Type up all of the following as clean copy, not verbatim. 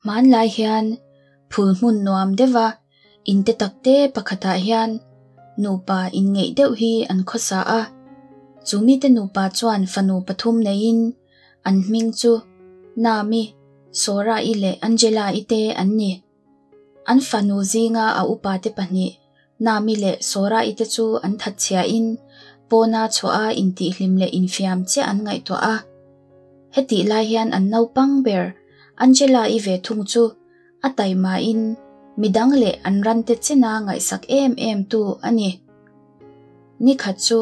Hmanlai hian phul hmun nuam deuha in te tak te pakhatah hian nupa inngeih deuh hi an khawsa a. Chu mite nupa chuan fanu pathum neiin an hming chu Nami, Sora-i leh Angela-i te an ni. An fanu zinga a upate pahnih Nami leh Sora-i te chu an thatchhiain pawna chhuaha intihhlim leh infiam chiah an ngaihtuah a. Hetih lai hian an naupang ber Angela-i ve thung chu a taimain midang leh an rante chena ngaihsak em em tu a ni. Nikhat chu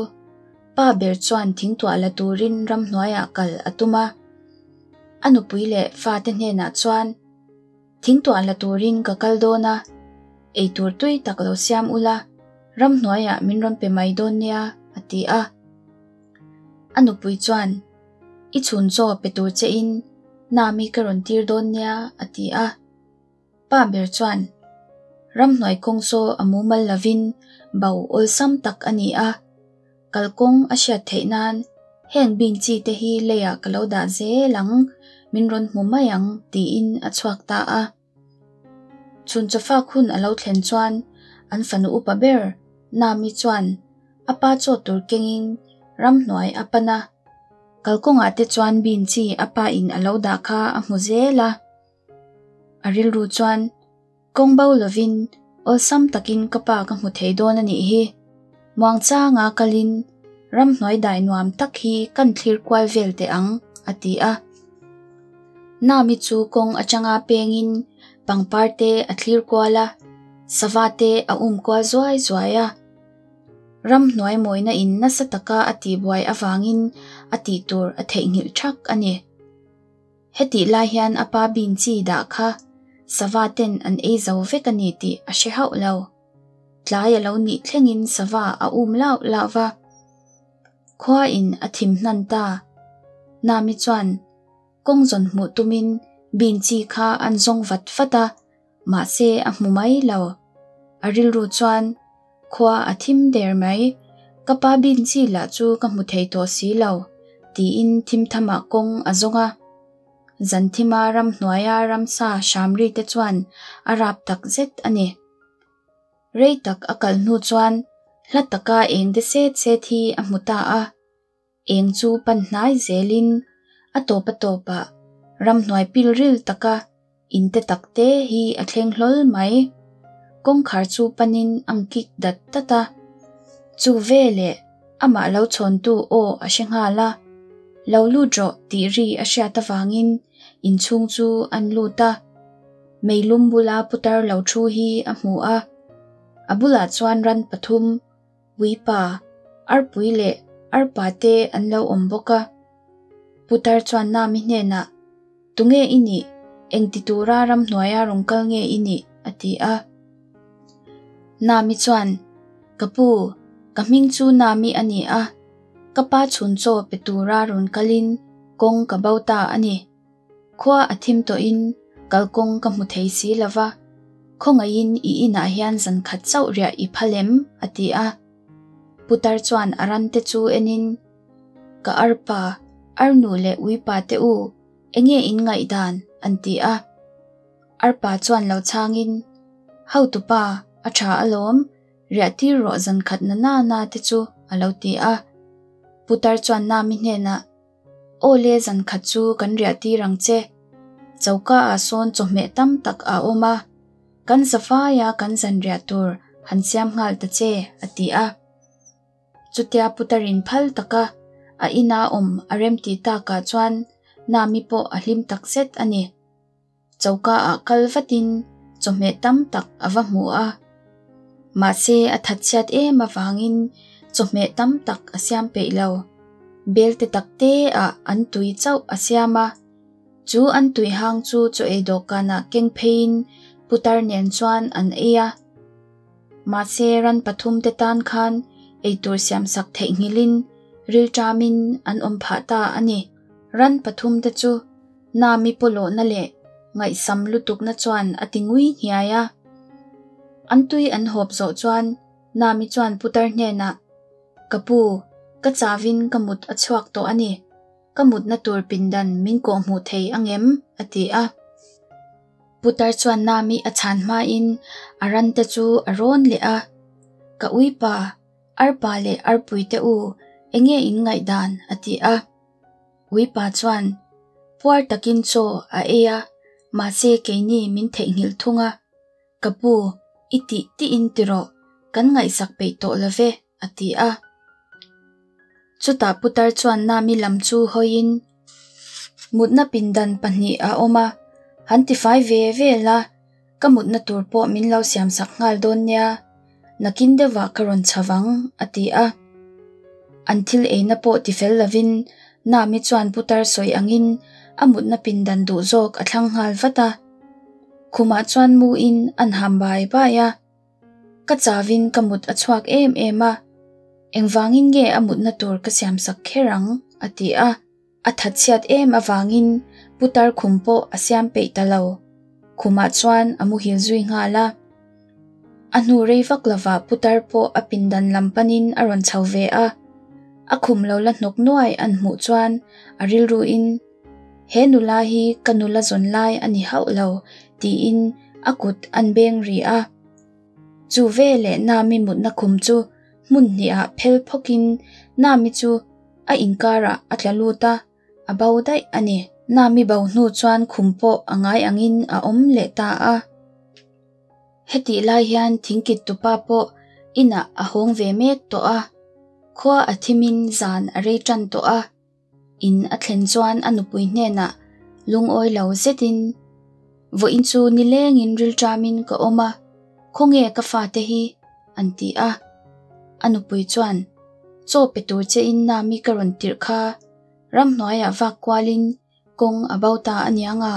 pa ber chuan thingtuah la turin ramhnuaiah kal a tum a. A nupui leh fate hnenah chuan, Thingtuah la turin ka kal dawn a, eitur tui tak lo siam ula, ramhnuaiah min rawn pe mai dawn nia, a ti a. A nupui chuan, I chhun chaw pe tur che in Nami ka rawn tir dawn nia, a ti a. Pa ber chuan, Ramhnuai kawng saw a mumal lovin bo awlsam tak a ni a, Kalkawng a hriat theih nan heng bin chi te hi leiah ka lo dah zel ang, min rawn hmu mai ang tiin a chhuak ta a. Chhun chawfak hun a lo thlen chuan an fanu upa ber Nami chuan a pa chaw tur kengin ramhnuai a pan a. Kalkawngah te chuan bin chi a pa in a lo dah kha a hmu zel a. A rilru chuan Kawng bo lovin awlsam takin ka pa ka hmu thei dawn a nih hi. Muangchanga kalin ramhnuai dai nuam tak hi kan thlir kual vel teh ang, a ti a. Nami chu kawng atanga pengin pangpar te a thlir kual a, sava te a um kual zuai zuai a. Ramhnuai mawina in nasa taka a tihbuai avangin a tihtur a theihnghilh thak a ni. Hetih lai hian a pa bin chi dah kha sava ten an ei zo vek a ni tih a hre hauh lo. Tlai a lo nih thlengin sava a um lauh lauh va. Khua in a thim hnan ta. Nami chuan kawng zawn hmuh tumin bin chi kha an zawng vat vat a, mahse a hmu mai lo. A rilru chuan Khua a thim der mai, ka pa bin chi lah chu ka hmu thei tawh si lo, tiin thimthamah kawng a zawng a. Zan thima ramhnuaia ramsa hramri te chuan a rap tak zet a ni. Rei tak a kal hnu chuan hla taka eng de set set hi a hmu ta a. Eng chu pan hnai zelin a tawp a tawpah ramhnuai pilril taka in te tak te hi a thleng hlawl mai. Kawngkhar chu panin ang kik dat dat a. Chu veleh amah lo chhawntu aw a hre nghal a, Lo lut rawh tih ri a hriat avangin inchhung chu an lut a. Meilum bula putar lo thu hi a hmu a, a bulah chuan ran pathum, Uipa, arpui leh arpa te an lo awm bawk a. Putar chuan Nami hnenah, Tunge i nih? Engti tura ramhnuaia rawn kal nge i nih? a ti a. Nami chuan, Ka pu, ka hming chu Nami a ni a, ka pa chhun chaw pe tura rawn kalin kawng ka bo ta a ni. Khua a thim tawhin kalkawng ka hmu thei si lo va, khawngaihin i inah hian zan khat chauh riah i phal em? a ti a. Putar chuan a rante chu enin, Ka arpa, arnu leh uipa te u, enge in ngaihdan? an ti a. Arpa chuan lo chhangin, Hotupa, a tha alawm, riah tir rawh zan khat na na na te chu, a lo ti a. Putar chuan Nami hnenah, Aw le zan khat chu kan riah tir ang che. Choka ah sawn chawhmeh tam tak a awm a, kan zafaia kan zan riah tur han siam nghal ta che, a ti a. Chutia Putarin phal taka a ina awm a remti takah chuan Nami pawh a hlim takzet a ni. Choka ah kal vatin chawhmeh tam tak a va hmu a. Mahse a thatchhiat em avangin chawhmeh tam tak a siam peih lo. Bel te tak te ah an tui chauh a siam a. Chu an tui hang chu chaw ei dawhkanah keng pheiin putar nen chuan an ei a. Mahse ran pathum te tan khan eitur siamsak theihnghilhin rilṭamin an awm phah ta a ni. Ran pathum te chu Nami pawlawhna leh ngaihsam lutukna chuan a ti ngui hniai a. An tui an hawp zawh chuan Nami chuan putar hnenah, Ka pu, ka chavin ka mut a chhuak tawh a ni. Ka mutna tur pindan min kawhhmuh thei ang em? a ti a. Putar chuan Nami a chhan hmain a rante chu a rawn leh a, Ka uipa, arpa leh arpui te u, enge in ngaihdan? a ti a. Uipa chuan, Puar takin chaw a ei a, mahse keini min theihnghilh thung a. Ka pu, i tih tiin ti rawh, kan ngaihsak peih tawh lo ve, a ti a. Chutah putar chuan Nami lam chu hawiin, Mutna pindan pahnih a awm a, han tifai ve ve la, ka mutna tur pawh min lo siamsak nghal dawn nia, nakin deuhah ka rawn chho vang, a ti a. An thil eina pawh tifel lovin Nami chuan putar sawi angin a mutna pindan duh zawk a thlang nghal vat a. Khumah chuan mu in an ham bai bai a. Ka chauin ka mut a chhuak em em a, engvangin nge a mutna tur ka siamsak kher ang? a ti a. A thatchhiat em avangin putar khum pawh a siam peih ta lo. Khumah chuan a muhil zui nghal a. A hnu rei vak lovah putar pawh a pindan lam panin a rawn chho ve a. A khum lo la hnawk nuai an hmuh chuan a rilruin, He nula hi ka nula zawn lai a ni hauh lo, tiin a kut an beng ri a. Chu veleh Nami mutna khum chu hmun hnihah phel phawkin Nami chu a inkarah a tla lut a, a bo daih a ni. Nami bo hnu chuan khum pawh a ngai angin a awm leh ta a. Hetih lai hian thingkit tupa pawh inah a hawng ve mek tawh a, khua a thimin zan a rei tan tawh a. In a thlen chuan a nupui hnenah lungawi lo zetin, Vawiin chu nilengin rilṭamin ka awm a, khawnge ka fate hi? an ti a. A nupui chuan, Chaw pe tur chein Nami ka rawn tirh kha, ramhnuaiah vak kualin kawng a bo ta a niang a,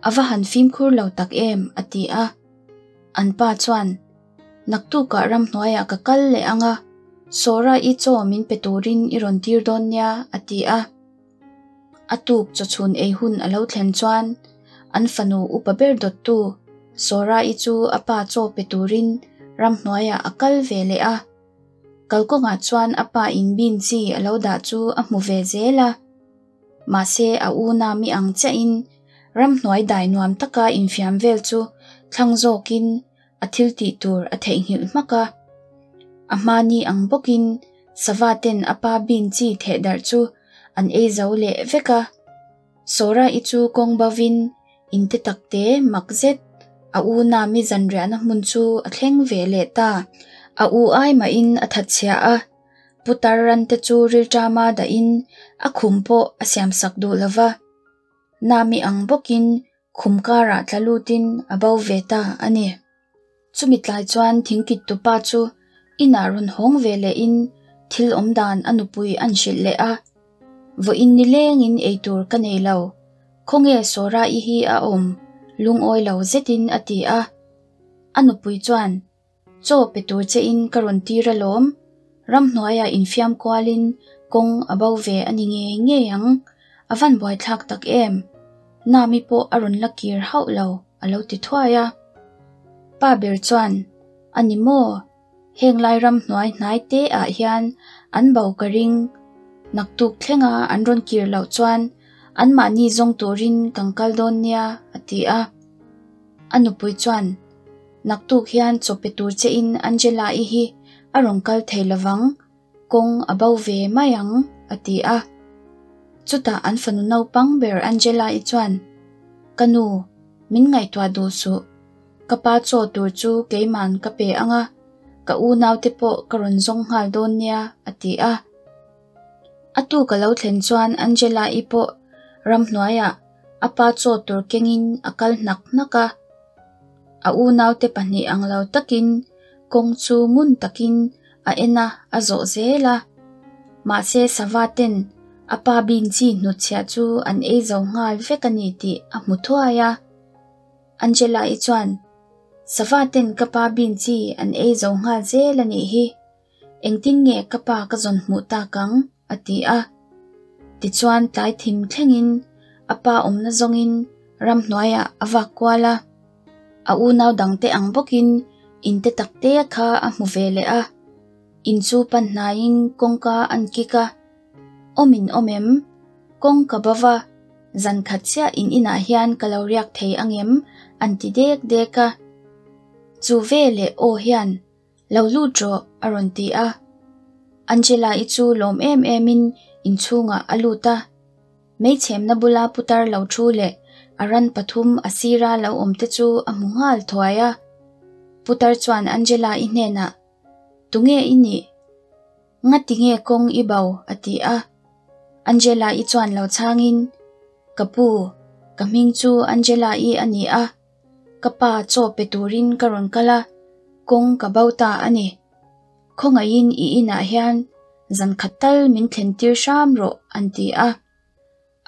a va han fimkhur lo tak em, a ti a. An pa chuan, Naktukah ramhnuaiah ka kal leh ang a, Sawra i chaw min pe turin i rawn tir dawn nia, a ti a. A tuk chawchhun ei hun a lo thlen chuan an fanu upa ber dawttu Sawra-i chu a pa chaw pe turin ramhnuaiah a kal ve leh a. Kalkawngah chuan a pa in bean chi a lo dah chu a hmu ve zel a. Mahse a u Nami ang chiahin ramhnuai dai nuam taka infiam vel chu thlang zawkin a thil tih tur a theihnghilh hmak a. A hmani ang bawkin sava ten a pa bean chi theh darh chu an ei zo leh vek a. Sora-i chu kawng bovin in te tak te mak zet a u Nami zanriahna hmun chu a thleng ve leh ta. A u ai mahin a thatchhia a, putar ran te chu rilṭama dahin a khum pawh a siamsak duh lova. Nami ang bawkin khum karah tla lutin a bo ve ta a ni. Chumi tlai chuan thingkit tupa chu inah rawn hawng ve lehin thil awm dan a nupui an hrilh leh a. Vawiin nilengin eitur ka nei lo, khawnge Sora-i hi a awm? lungawi lo zetin a ti a. A nupui chuan, Chaw pe tur che in ka rawn tir alawm, ramhnuaiah infiam kualin kawng a bo ve a ni ngei ngei ang, a van buaithlak tak em? Nami pawh a rawn la kir hauh lo, a lo ti thuai a. Pa ber chuan, A ni maw? Heng lai ramhnuai hnai te ah hian an bo ka ring, naktuk thlenga an rawn kir loh chuan anmahni zawng turin kan kal dawn nia, a ti a. A nupui chuan, Naktuk hian chaw pe tur che in Angela-i hi a rawn kal thei lovang, kawng a bo ve mai ang, a ti a. Chutah an fanu naupang ber Angela-i chuan, Ka nu, min ngaihtuah duh suh. Ka pa chaw tur chu keiman ka pe ang a, ka unaute pawh ka rawn zawng nghal dawn nia, a ti a. A tuk a lo thlen chuan Angela-i pawh ramhnuaiah a pa chaw tur kengin a kal hnak hnak a. A unaute pahnih ang lo takin kawng chu ngun takin a en a, a zawh zel a. Mahse sava ten a pa bin chi hnutchhiah chu an ei zo nghal vek a ni tih a hmu thuai a. Angela-i chuan, Sava ten ka pa bin chi an ei zo nghal zel a nih hi. Engtin nge ka pa ka zawn hmuh tak ang? a ti a. Tichuan tlai thim thlengin a pa awmna zawngin ramhnuaiah a vak kual a. A unau dangte ang bawkin in te tak te kha a hmu ve leh a. In chu pan hnaiin kawngka an kik a. Awm in awm em? Kawng ka bo va. Zan khat chiah in inah hian ka lo riak thei angem? an ti dek dek a. Chu veleh aw hian, Lo lut rawh, a rawn ti a. Angela-i chu lawm em emin inchhungah a lut a. Meichhemna bula putar lo thu leh a ran pathum a sira lo awm te chu a hmu nghal thuai a. Putar chuan Angela-i hnenah, Tunge i nih? Ngati nge kawng i bo? a ti a. Angela-i chuan lo chhangin, Ka pu, ka hming chu Angela-i a ni a, ka pa chaw pe turin ka rawn kal a, kawng ka bo ta a ni. Khawngaihin i inah hian zan khat tal min thlen tir hram rawh, an ti a.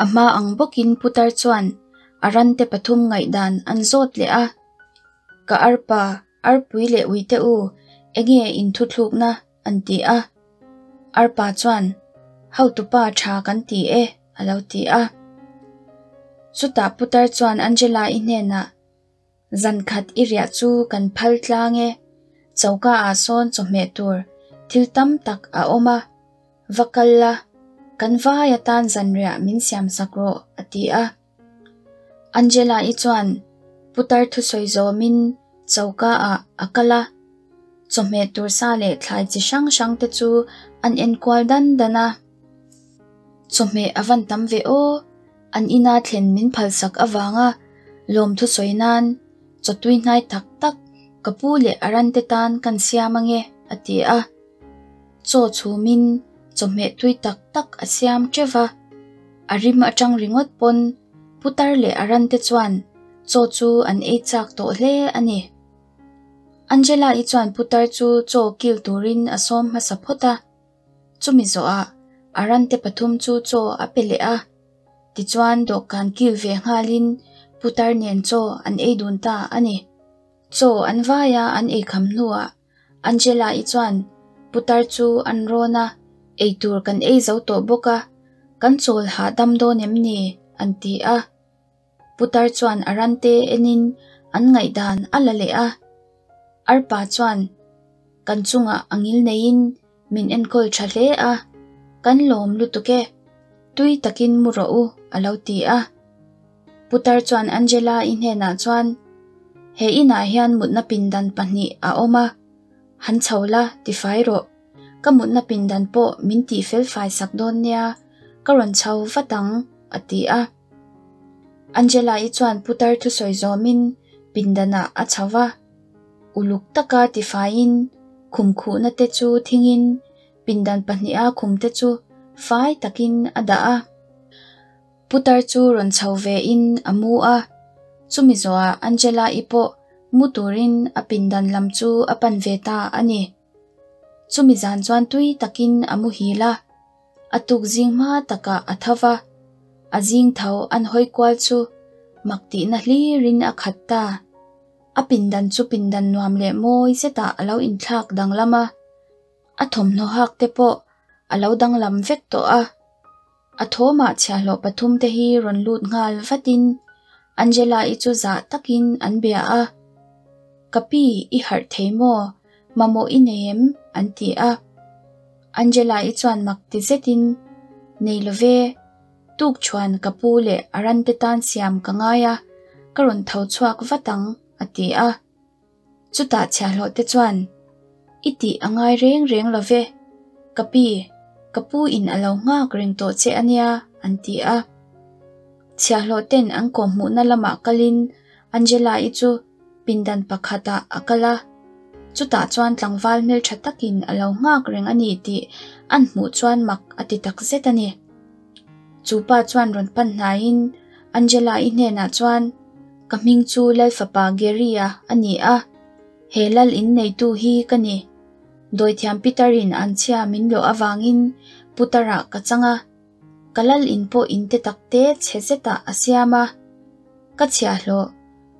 A hma ang bawkin putar chuan a rante pathum ngaihdan an zawt leh a. Ka arpa, arpui leh uite u, enge in thuthlukna? an ti a. Arpa chuan, Hotupa tha kan ti e, a lo ti a. Chutah putar chuan Angela-i hnenah, Zan khat i riah chu kan phal tlang e, choka ah sawn chawhmeh tur thil tam tak a awm a, va kal la, kan vai atan zanriah min siam sak rawh, a ti a. Angela-i chuan putar thusawi zawmin choka ah a kal a, chawhmeh tur sa leh thlai chi hrang hrang te chu an enkual dan dan a. Chawhmeh a van tam ve aw, an ina thlen min phalsak avanga lawmthu sawi nan chawtui hnai tak tak ka pu leh a rante tan kan siam ange, a ti a. Chaw chhumin chawhmeh tui tak tak a siam teuh va, a rim atang ringawt pawn putar leh a rante chuan chaw chu an ei chak tawh hle a ni. Angela-i chuan putar chu chaw kil turin a sawm hmasa phawt a. Chumi zawhah a rante pathum chu chaw a pe leh a, tichuan dawhkan kil ve nghalin putar nen chaw an ei dun ta a ni. Chaw an vaia an ei kham hnuah Angela-i chuan putar chu an rawn a, eitur kan ei zo tawh bawk a, kan chawl hahdam dawn em ni? an ti a. Putar chuan a rante enin an ngaihdan a la leh a. Arpa chuan kan chungah a ngil neiin min enkawl tha hle a, kan lawm lutuk e, tui takin mu rawh u a lo ti a. Putar chuan Angela-i hnenah chuan, He inah hian mutna pindan pahnih a awm a, han chho la tifai rawh, ka mutna pindan pawh min tih felfai sak dawn nia, ka rawn chho vat ang a ti a. Angela-i chuan putar thusawi zawmin pindanah a chho va, uluk taka tifaiin khum khuhna te chu thingin pindan pahniha khum te chu fai takin a dah a. Putar chu rawn chho vein a mu a, chumi zawhah Angela-i pawh mu turin a pindan lam chu a pan ve ta a ni. Chumi zan chuan tui takin a muhil a. A tuk zing hma takah a tho va, a zing tho an hawi kual chu mak tihna hlirin a khat ta. A pindan chu pindan nuam leh mawi zetah a lo inthlak danglam a, a thawmhnaw hak te pawh a lo danglam vek tawh a. A thawmah chhiahhlawh pathum te hi rawn lut nghal vatin Angela-i chu zah takin an bia a, Ka pi, i harh thei maw? Mamawh i nei em? an ti a. Angela-i chuan mak ti zetin, Nei lo ve, tuk chuan ka pu leh a rante tan siam ka ngai a, ka rawn tho chhuak vat ang, a ti a. Chutah chhiahhlawh te chuan, I tih a ngai reng reng lo ve, ka pi, ka pu in a lo nghak reng tawh che a nia, an ti a. Chhiahhlawh ten an kawhhmuhna lamah kalin Angela-i chu pindan pakhatah a kal a, chutah chuan tlangval hmeltha takin a lo nghak reng a ni tih an hmuh chuan mak a ti takzet a ni. Chu pa chuan rawn pan hnaiin Angela-i hnenah chuan, Ka hming chu Lalfapa Gary-a a ni a, he lal inneitu hi ka ni. Dawithiam Peter-in anchhia min lawh avangin Putar-ah ka chang a, ka lal in pawh in te tak te chhe zetah a siam a. Ka chhiahhlawh,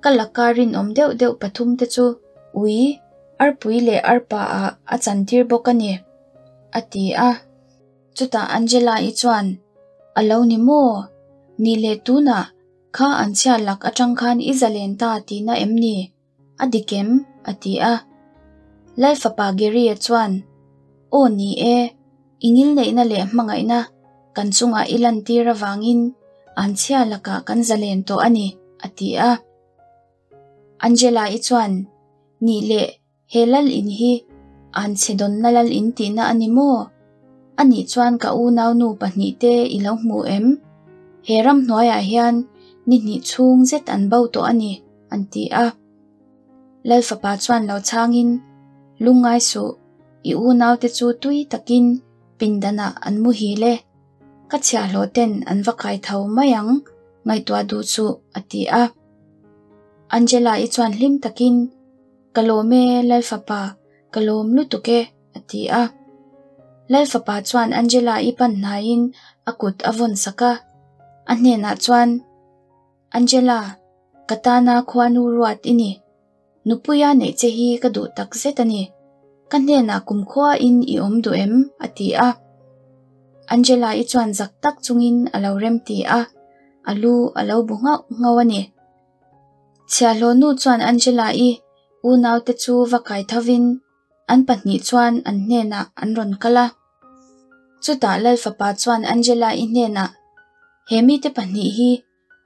ka laka rinawm deuh deuh pathum te chu ui, arpui leh arpa ah a chantir bawk a ni, a ti a. Chutah Angela-i chuan, A lo ni maw? Ni leh tunah kha an chhiat lak atang khan i zalen ta tihna em ni? A dik em? a ti a. Lalfapa Gary-a chuan, Aw ni e, i ngilneihna leh hmangaihna kan chungah i lantir avangin Anchhia lakah kan zalen tawh a ni, a ti a. Angela-i chuan, Nih leh he lal in hi anchhe dawnna lal in tihna a ni maw? A nih chuan ka unaunu pahnihte i lo hmu em? He ramhnuaiah hian ni hnih chhung zet an bo tawh a ni, an ti a. Lal fapa chuan lo chhangin, Lungngai suh, i unaute chu tui takin pindanah an muhil e. Ka chhiahhlawh ten an va kai tho mai ang, ngaihtuah duh chuh, a ti a. Angela-i chuan hlim takin, Ka lawm e, Lalfapa, ka lawm lutuk e, a ti a. Lalfapa chuan Angela-i pan hnaiin a kut a vawn sak a. A hnenah chuan, Angela, ka tana khuanu ruat i ni. Nupuia neih che hi ka duh tak zet a ni. Ka hnenah kumkhuain i awm duh em? a ti a. Angela-i chuan zak tak chungin a lo remti a, a lu a lo bu nghauh nghauh a ni. Chhiahhlawhnu chuan Angela-i unaute chu va kai thovin an pahnih chuan an hnenah an rawn kal a. Chutah Lalfapa chuan Angela-i hnenah, He mite pahnih hi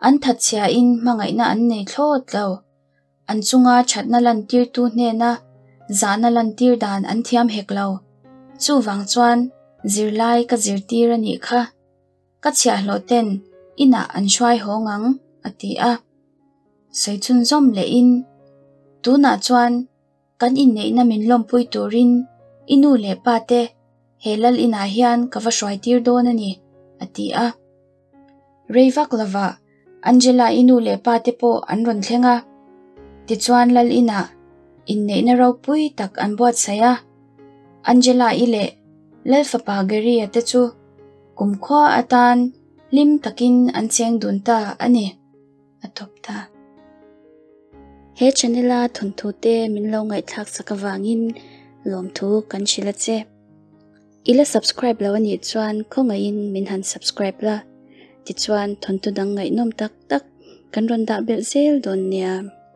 An thatchhiain hmangaihna an nei thlawt lo. An chunga thatna lantirtu hnena zahna lantir dan an thiam hek lo. Chuvang chuan zirlai ka zirtir a nih kha. Ka chhiahhlawh ten inah an hruai hawng ang, a ti a. Sawi chhunzawm lehin, Tunah chuan Kan inneihna min lawmpui turin i nu leh pa te he lal inah hian ka va hruai tir dawn a ni, a ti a. Rei vak lovah Angela-i nu leh pa te pawh an rawn thleng a. Tichuan lal inah inneihna ropui tak an buatsaih a. Angela-i leh lal fapa Gary-a te chu kumkhua atan hlim takin an cheng dun ta a ni. a tawp ta. He channel a thawnthu te min lo ngaihthlak sak avangin lawmthu kan hrilh a che. I la subscribe lo anih chuan khawngaihin min han subscribe la, tichuan thawnthu dang ngaihnawm tak tak kan rawn dah belh zel dawn nia.